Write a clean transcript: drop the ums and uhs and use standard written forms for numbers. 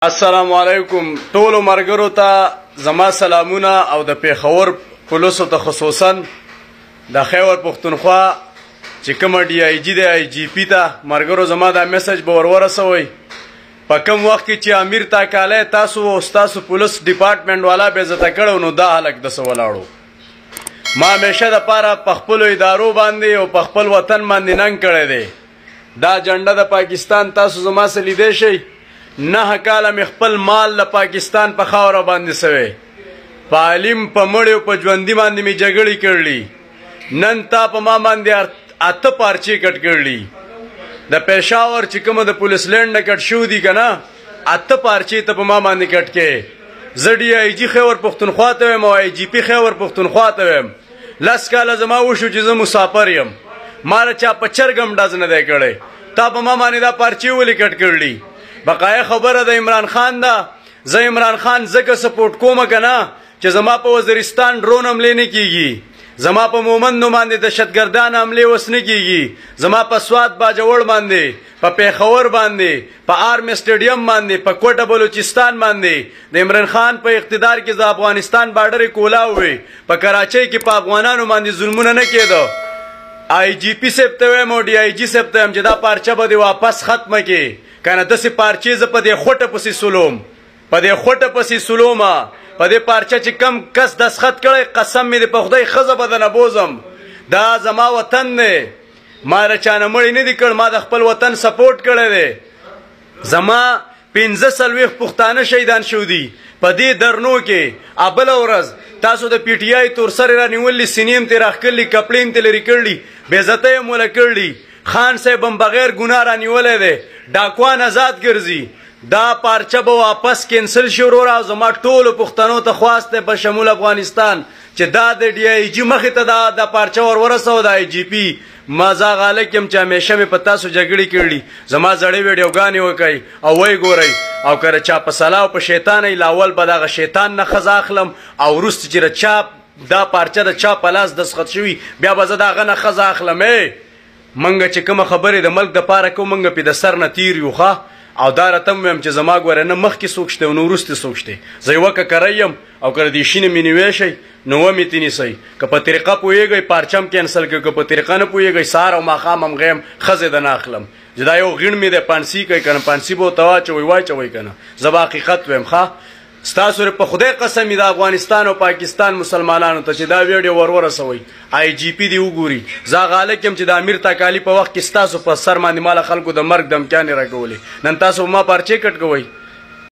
السلام علیکم ټولو مرګرو ته زما سلامونه او د پیښور پولیسو ته خصوصا د خیبر پښتونخوا چې کومه ډي آی جي دی آی جي پي ته مرګرو زما دا میسج به ورورسوئ. په کوم وخت کې چې امیر تاکالی تاسو او ستاسو پولیس ډپارټمنټ والا بې عزته کړی نو دا هلک دسه ولاړو. ما همیشه دپاره په خپلو ادارو باندې او په خپل وطن باندې ننګ کړی دی. دا جنډه د پاکستان تاسو زما سره لیدی شئ. 9 کاله مې خپل مال د پاکستان په خاوره باندې سوی، په علیم په مړی او په ژوندي باندې مې جګړې کړلي. نن تا په ما باندې 8 پارچې کټ کړلي. د پېښور چې کومه د پولیس لینډ نه کټ شو دي که نه، 8 پارچې ته په ما باندې کټ کې. زه ډي آی جي خیبر پښتونخوا ته وایم او آی جي پي خیبر پښتونخوا ته وایم. 10 کاله زما وشو چې زه مسافر یم، ما له چا په چرګ هم ډز نه دی کړی. تا په ما باندې دا پارچې ولې کټ کړلي؟ بقایه خبره د عمران خان ده. زه عمران خان ځکه سپورټ کوم که نه چې زما په وزیرستان ډرون حملې نه کیږي، زما په مومندو باندې دهشتګردان حملې اوس نه کیږي، زما په سوات باجوړ باندې، په پېښور باندې، په آرمي سټډیم باندې، په کوټه بلوچستان باندې د عمران خان په اقتدار کې د افغانستان بارډر کولاو وي، په کراچۍ کې په افغانانو باندې ظلمونه نه کېده. آی جي پي صاحب ته وایم او ډي آی جي صاحب ته وایم چې دا پارچه به دې واپس ختمه کړې، که نه داسې پارچې زه په دې خوټه پسې سولوم، په دې خوټه پسې سولومه. په دې پارچه چې کم کس دستخط کړی قسم مې دې په خدای ښځه به درنه بوځم. دا زما وطن دی، ما د چا نه مړی نه دی کړ، ما د خپل وطن سپورټ کړی دی. زما 45 پښتانه شهیدان شو دي په دې درنو کې. بله ورځ تاسو د پي ټي آی تور سرې رانیولي، سینې هم ترې راښکلي، کپړې هم ترې لرې کړلي، بې عزتۍ هم وله کړلي. خان صاحب هم بغیر ګناه رانیولی دی، ډاکوان ازاد ګرځي. دا پارچه به واپس کینسل شي وروره. زما ټولو پښتنو ته خواست دی په شمول افغانستان چې دا د ډي آی جي مخې ته دا پارچه ور ورسوه، د آی جي پي. ما زه هغه هلک یم چې همیشه مې په تاسو جګړې کړي. زما زړې ویډیوګانې وکړئ او ویې ګورئ، او که د چا په سلا او په شیطان یې لاول به دغه شیطان نه ښځه اخلم، او وروسته چې د چا دا پارچه د چا په لاس دستخط شوي بیا به زه د هغه نه ښځه اخلم. موږ چې کومه خبرې د ملک دپاره کوو موږ پې د سر نه تېر یو. ښه، او دا راته هم وایم چې زما ګوره نه مخکې څوک شته او نه وروستې څوک شته. زه یوه ککرۍ یم، او که د دې شینې مې نیوی شئ نو ومې ترې نیسئ. که په طریقه پوهېږئ پارچه هم کینسل کړئ، که په طریقه نه پوهېږئ سهار او ماښام هم غیم ښځې د نه اخلم. چې دا یو غیڼ مې دی پانسي کوي که نه، پانسي به ورته واچوئ واچوئ که نه، زه به حقیقت وایم. ښه، ستاسو په خدای قسم د افغانستان او پاکستان مسلمانانو ته چې دا ویډیو ور ورسوئ، آی جي پي دې وګوري. زه هغه هلک یم چې د امیر تاکالي په وخت کې ستاسو په سر باندې ما له خلکو د مرګ دمکیانې راکولې. نن تاسو ما پارچې کټ کوئ.